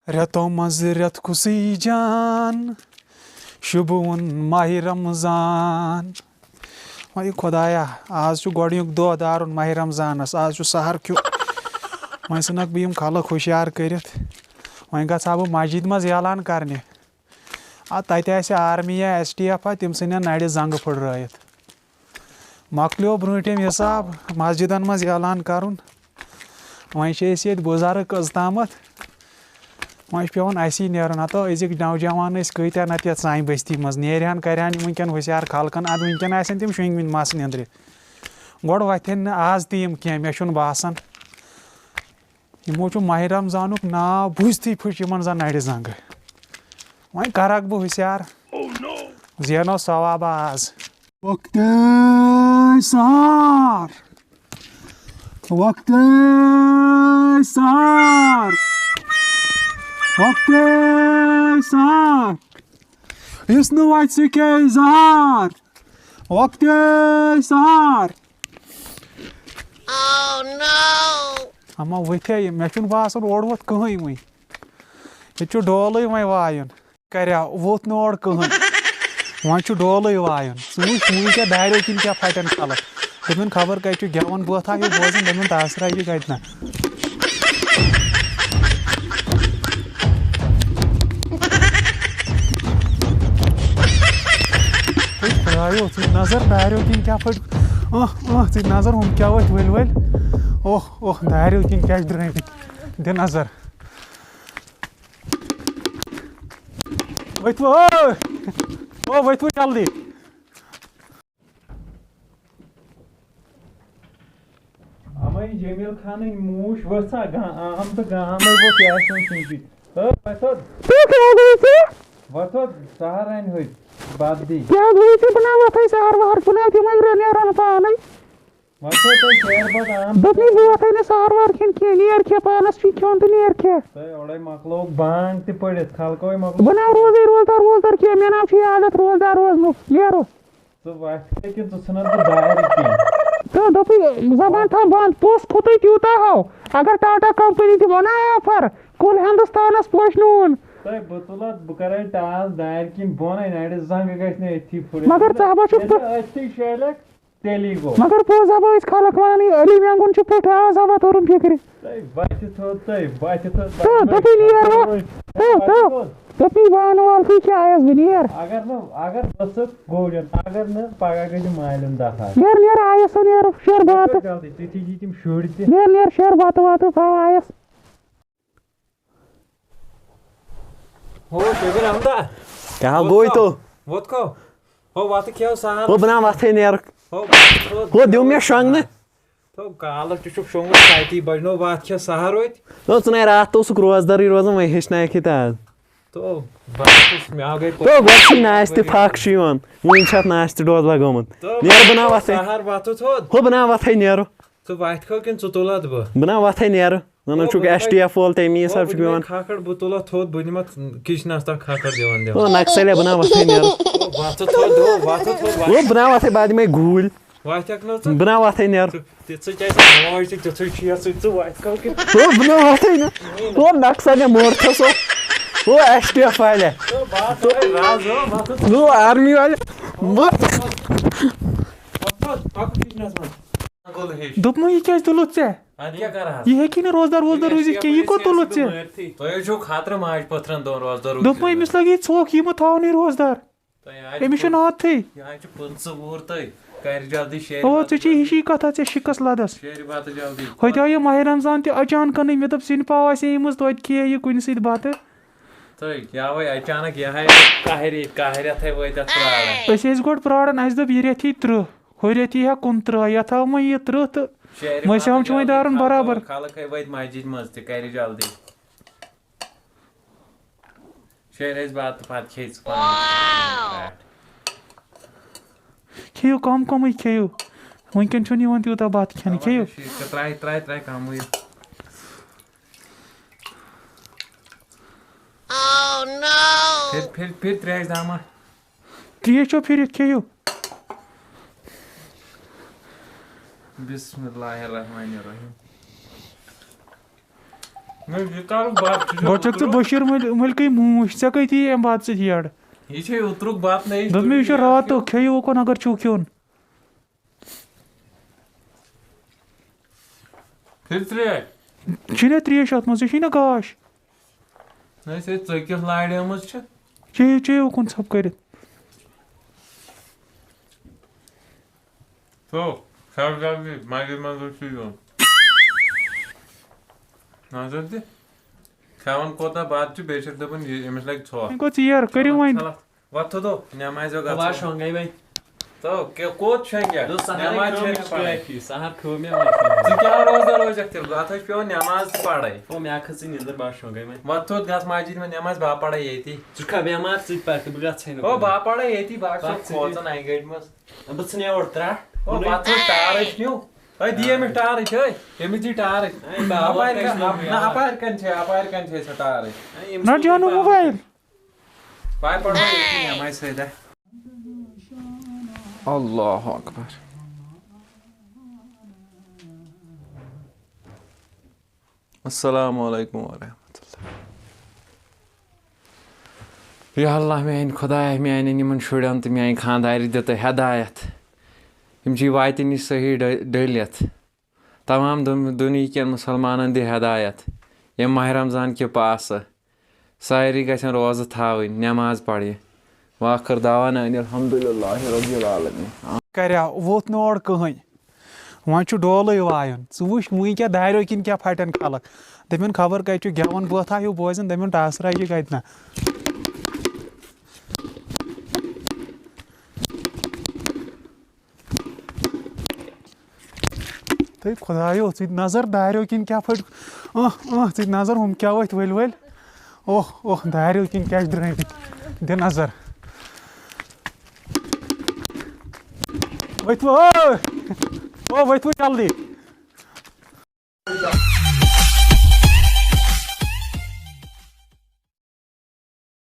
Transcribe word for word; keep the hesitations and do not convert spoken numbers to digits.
رٮ۪تو منٛزٕ رٮ۪تھ کُسٕے جان، شوٗبوُن ماہِ رمضان۔ وۄنۍ خۄدایا، آز چھُ گۄڈٕنیُک دۄہ دارُن ماہِ رمضانس، آز چھُ سحر کیُتھ۔ وۄنۍ ژھٕنکھ بہٕ یِم خلق ہُشیار کٔرِتھ، وۄنۍ گژھٕ ہا بہٕ مسجد منٛز اعلان کرنہِ۔ آ، تتہِ آسہِ آرمی یا ایس ٹی ایف ہا، تِم ژھٕنن نرِ زنگہٕ پھٕٹرٲیِتھ۔ مۄکلیو برٛونٛٹھِم حساب مسجدن منٛز اعلان کرُن۔ وۄنۍ چھِ أسۍ ییٚتہِ بُزرگ کٔژ تامتھ۔ وۄنۍ چھُ پٮ۪وان اَسی نیرُن۔ ہتو أزِکۍ نوجوان ٲسۍ کۭتیٛاہ نتہٕ یتھ سانہِ بستی منٛز، نیرِ ہن کرِ ہن وٕنکٮ۪ن ہُشیار خلقن، ادٕ وٕنکٮ۪ن آسن تِم شۄنٛگمٕتۍ مس نیٚنٛدرِ۔ گۄڈٕ وۄتھن نہٕ آز تہِ یِم کینٛہہ، مےٚ چھُنہٕ باسان۔ یِمو چھُ ماہِ رمضانُک ناو بوٗزتھٕے پھٔچ یِمن زن نرِ زنٛگہٕ۔ وۄنۍ کرکھ بہٕ ہُشیار، زینو ثواب آز۔ وقتِ سحر، وقتِ سحر، وقتِ سحر۔ یُس نہٕ وَتہِ سُہ کھیٚیہِ زہر۔ وقتِ سحر۔ اما ؤتھے یہِ، مےٚ چھُنہٕ باسان اورٕ ووت کٕہٕنۍ وٕنہِ۔ ییٚتہِ چھُ ڈولٕے وۄنۍ وایُن۔ کریا ووت نہٕ اورٕ کٕہٕنۍ۔ وۄنۍ چھُ ڈولٕے وایُن۔ ژٕ وٕچھ وٕنہِ کیٛاہ داریو کِنۍ کیٛاہ پھٹن خلق۔ دوٚپُن خبر کتہِ چھُ گٮ۪وُن بٲتھا ہیوٗ بوزان، دوٚپُن تس ترٛاوِ یہِ کتہِ نہ۔ ہے خۄدایو، ژٕ نظر داریو کِنۍ کیٛاہ پھٔٹۍ۔ اہ، اہ، ژٕ نظر ہُم کیٛاہ ؤتھۍ ؤلۍ ؤلۍ۔ اوہ، اوہ، داریو کِنۍ کیٛاہ چھِ درٛٲمٕتۍ۔ دِ نظر۔ ؤتھِو، او، او، ؤتھِو جلدی۔ اَمَے جمیٖل خانٕنۍ موٗش ؤژھا گا-، عام تہٕ گامَے ووت یاسین سٕنٛدِ۔ ہے، وۄتھُد۔ تُہۍ کیٛاہ گٔیِو ژےٚ؟ وۄتھُد، سہر اَنہِ ہوٚتہِ بَتہٕ دی۔ کیٛاہ گٔیِو ژےٚ؟ بہٕ نا وۄتھَے سہر وہر، بہٕ نا دِمَے رٔنِتھ پانَے۔ وۄتھُد تُہۍ شیرِ بَتہٕ عام۔ دوٚپمَے بہٕ وۄتھَے نہٕ سہر وہر کھٮ۪ن کینٛہہ، نیر کھےٚ پانَس چھُے کھیوٚن تہٕ نیر کھےٚ۔ تۄہہِ اورَے مۄکلووُکھ بانٛگ تہِ پٔرِتھ، خلقوے مۄکلوو۔ بہٕ نا روزَے روزدار ووزدار کینٛہہ، مےٚ نا چھُے عادت روزدار روزنُک، نیرو۔ ژٕ وَتھ کھے کِنہٕ ژٕ ژھٕنَن بہٕ دارِ کِنۍ؟ تہٕ دوٚپُے، زبان تھاو بنٛد، پوٚژھ کھوٚتُے تیوٗتاہ ہو۔ اگر ٹاٹا کمپنی دِمو نا آفر، کُل ہندوستانس پوشہِ نوٗن۔ تۄہہِ بہٕ تُلہٕ اَتھ، بہٕ کَرٕ اَتہِ ٹاس دارِ کِنۍ بۄن، اَتہِ نَرِ زنٛگہٕ گژھِ نہٕ أتھی پھُٹِتھ۔ مگر ژٕ ہا چھُکھ ییٚلہِ پو- نہٕ أتھی شیلَکھ، تیٚلی گوٚو۔ مگر پوٚز ہا أسۍ خلق وَنان، یہِ علی مینگُن چھُ پٮ۪ٹھٕ آز ہا وۄتھُن فِکرِ۔ تۄہہِ وَتھِ تھوٚد، تۄہہِ وَتھِ تھوٚد، تہٕ بَتہِ دوٚپُے نیر وۄتھ۔ وَتھِ تہٕ، تہٕ۔ تھوٚد۔ دوٚپمَے بانہٕ وال تھی چھِ آیَس بہٕ نیر۔ اگر نہٕ، اگر نہٕ ژٕ گوٚو یَتھ، اگر نہٕ پگاہ گٔے تِم مالٮ۪ن دَفعہ۔ نیر، نیر آیَس ہا نیر، شیر باتہٕ۔ جلدی، تُہۍ تھی یہِ تِم شُرۍ تہِ۔ نیر، نیر شیر باتہٕ واتہٕ تھاو آیَس۔ ہو، شبیر احمدہ۔ کیٛاہ ووت گوٚو کو؟ تو؟ ووت کو؟ ہو، وَتہٕ کھیٚو سہل۔ ہو، بہٕ نا وَتھَے نیرٕ۔ ہو، وَتہٕ کھیٚو۔ ہو، دیو مےٚ شۄنٛگنہٕ۔ تو کالس تہِ چھُکھ شۄنٛگمُت، سَتی بجہِ نو وَتھ کھےٚ سحر ہوٚتۍ۔ تو ژٕ نے راتھ اوسُکھ روزدَرٕے روزان، وۄنۍ ہیٚچھنایَکھ یہِ تہٕ آز۔ تو بَس، مےٚ آو گٔے تو گۄڈٕ چھُے ناشتہٕ پھَکھ چھُ یِوان، وٕنہِ چھِ اَتھ ناشتہٕ ڈوزلا گوٚمُت۔ تو نیر بہٕ نا وَتھَے۔ سحر وَتھُتھ ہوٚت۔ ہو بہٕ نا وَتھَے نیرٕ۔ ژٕ وَتھِ کھو کِنہٕ ژٕ تُلَتھ بہٕ؟ بہٕ نا وَتھَے نیرٕ۔ زَنہٕ او، چھُکھ بہٕ دِمَے، ایس ٹی ایف وول، تَمی او، حساب بہٕ چھُکھ دِمَے یِوان۔ کھکھر، بہٕ تُلَتھ تھوٚد، بہٕ نِمَتھ کِچنَس تام کھکھر دِوان دِوان۔ او، نَکسَلیا، بہٕ نا وَتھَے نیرٕ۔ او، وَتھٕ تھوٚد، او، وَتھٕ تھوٚد، او، وَتھٕ۔ بہٕ نا وَتھَے، بہٕ دِمَے گوٗلۍ۔ وَتھَکھ نہٕ ژٕ؟ بہٕ نا وَتھَے نیرٕ۔ ژٕ، ژٕ، ژٕ کیٛازِ موج تہِ تِژھٕے چھُ یَتھ سۭتۍ، ژٕ وَتھِ کَو کِنہٕ؟ او، بہٕ نا وَتھَے نہٕ۔ او، نَکسَلیا مورتھَس او۔ او، ایس ٹی ایف والیا۔ او، بات ہے راز ہو، وَتھٕ ژٕ۔ او، آرمی والیا۔ وَتھ۔ وَتھ، وَتھ، پَکھ کِچنَس منٛز۔ گوٚل ہیٚچھ۔ دوٚپمَے، یہِ کیٛازِ تُلُتھ ژےٚ؟ اَدٕ کیٛاہ کَرٕ حظ؟ یہِ ہیٚکی نہٕ روزدار ووزدار روٗزِتھ کینٛہہ، یہِ کوٚت تُلُتھ ژےٚ؟ تۄہہِ حظ چھُو خطرٕ ماجہِ پٔتھرَن دۄن روزدار روٗزِتھ۔ دوٚپمَے، أمِس لَگہِ یہِ ژھۄکھ، یہِ مہٕ تھاوُن یہِ روزدار۔ تۄہہِ حظ چھُ أمِس چھُنہٕ عادتھٕے۔ یہِ حظ چھُ پٕنٛژٕہ وُہُر تہٕ کَرِ جلدی شیرِ اَوا، بَتہٕ ژےٚ چھے جلدی۔ ہِشی کَتھا، ژےٚ شِکَس لَدَس۔ شیرِ بَتہٕ جلدی۔ ہوٚتہِ آو یہِ ماہِ رمضان تہِ اچانکَنٕے، مےٚ دوٚپ، سِنۍ پاو آسہِ ہے أمِس، توتہِ کھیٚیہِ یہِ کُنہِ سۭتۍ بَتہٕ۔ تہٕ یہِ آوَے اچانک، یہِ ہاے قہرِ، قہرٮ۪تھَے وٲتۍ اَتھ پرٛاران۔ أسۍ ٲسۍ گۄڈٕ پرٛاران، اَسہِ دوٚپ، یہِ رٮ۪تھ یی تٕرٛہ۔ ہُرٮ۪تھ یی ہا کُنترٕہ، یَتھ آو وۄنۍ یہِ تٕرٛہ تہٕ مٔسۍ آمژٕ وۄنۍ دارُن برابر۔ خلق ہے وٲتۍ مسجد منٛز تہِ، کَرِ جلدی۔ شیرِ اَسہِ بَتہٕ، پَتہٕ کھیٚیہِ ژٕ پانَے۔ کھیٚیِو کَم کَمٕے کھیٚیِو، وٕنکٮ۪ن چھُنہٕ یِوان تیوٗتاہ بَتہٕ کھٮ۪نہٕ، کھیٚیِو۔ ترٛاے، ترٛاے، ترٛاے کَمٕے۔ پھِر، پھِر، پھِر ترٛیش داما۔ ترٛیش چھو پھِرِتھ، کھیٚیِو۔ بسم اللہ الرحمن الرحیم۔ نہ، یہِ کَرُکھ بَتہٕ، ژٕ چھُکھ گۄڈٕ چھَکھ ژٕ اوترُک۔ بٔشیٖر مٔلۍ، مٔلۍ کٕے موٗج، ژےٚ کَتہِ یی اَمہِ بَتہٕ سۭتۍ یَڈ؟ یہِ چھے اوترُک بَتہٕ، نہ یہِ چھُ دوٚپمَے، یہِ چھُ راتُک، کھیٚیِو اوکُن اگر چھُو کھیوٚن۔ پھِر ترٛیش۔ چھِنہ ترٛیش اَتھ منٛز، یہِ چھِنہ گاش۔ نہ، یہِ چھے ژٔکِس لاریمٕژ چھِ۔ چیٚیِو، چیٚیِو اوکُن ژھۄپہٕ کٔرِتھ۔ تو، سر جلدی، ماجہِ منٛز اوس یہِ یُن۔ نظر دِ۔ کھٮ۪وان کوتاہ بَتہٕ چھُ، بیٚیہِ چھِ دَپان، یہِ، أمِس لَگہِ ژھۄٹھ۔ وۄنۍ گوٚو ژیر، کٔرِو وۄنۍ۔ ژھۄٹھ۔ وۄتھ تھوٚد، نٮ۪مازِ گوٚو بہٕ گژھُن۔ شۄنٛگے وۄنۍ۔ تو، کہِ-، کوٚت شۄنٛگہِ؟ دوٚپ، سہلٕے نٮ۪ماز کٲم چھَنہٕ چھِ پَرٕنۍ۔ کٲفی، سہل کھیوٚو مےٚ وۄنۍ۔ ژٕ کیٛاہ روزدار روزکھ تیٚلہِ؟ اَتھ حظ چھِ پٮ۪وان نٮ۪ماز تہِ پَرٕنۍ۔ او، مےٚ کھٔژٕے نِندٕر، بہٕ ہا شۄنٛگے وۄنۍ۔ وۄتھ تھوٚد، گژھ مسجد منٛز نٮ۪ماز، بہٕ ہا پَرَے ییٚتی۔ ژٕ چھُکھا بٮ۪مار؟ ژٕ تہِ پَر تہٕ بہٕ گژھٕ ہے نہٕ او، کُنہِ۔ بہٕ ہا پَرَے ییٚتی، بہٕ ہا پَتہٕ چھُس ژٕ تہِ۔ کھوژان اَنہِ گٔٹۍ منٛز۔ بہٕ ژھٕنہٕ یور ترٛٹھ۔ او، پَتہٕ تھوٚد ٹارٕچ نیوٗ۔ ہے، دِ أمِس ٹارٕچ، ہے، أمِس دِ ٹارٕچ۔ ہے، بابا اَپارِ کَتہِ کَن-، لوٚگ نہ، یور؟ اَپارِ کَن چھے، اَپارِ کَن چھے سۄ ٹارٕچ۔ ہے، أمِس رَٹ لوٚگ جانو بابا۔ موبایل۔ پاے پڑھو ییٚتی نٮ۪مازِ سۭتۍ۔ اللہ اکبر۔ السلام علیکم ورحمۃ اللہ۔ یا اللہ میانہِ خدایا، میانٮ۪ن یِمن شُرٮ۪ن تہٕ میانہِ خاندارِ دِ تہٕ ہدایت۔ یِم چھِ وتہِ نِش صحیح ڈ-، ڈٔلِتھ۔ تمام دُن-، دُنیہکٮ۪ن مُسلمانن دِ ہدایت۔ ییٚمہِ ماہِ رمضان کہِ پاسہٕ سارے گژھن روزٕ تھاوٕنۍ، نٮ۪ماز پرٕنۍ۔ واخر دعوانا ان الحمد للہ رب العالمین۔ کریاو، ووٚتھ نہٕ اورٕ کٕہٕنۍ۔ وۄنۍ چھُ ڈولٕے وایُن۔ ژٕ وٕچھ وٕنۍ کیٛاہ داریو کِنۍ کیٛاہ پھٹن خلق۔ دٔپِن خبر کتہِ چھُ گٮ۪وَن بٲتھا ہیوٗ بوزان، دٔپِن ٹاسرا یہِ کتہِ نہ۔ تہٕ خۄدایو، ژٕ تہِ نظر داریو کِنۍ کیٛاہ پھٔٹۍ، اہ، اہ، ژٕ تہِ نظر، ہُم کیٛاہ ؤتھۍ ؤلۍ ؤلۍ۔ اوہ، اوہ، داریو کِنۍ کیٛاہ چھِ درٛٲمٕتۍ؟ دِ نظر۔ ؤتھِو، او، او، ؤتھِو جلدی۔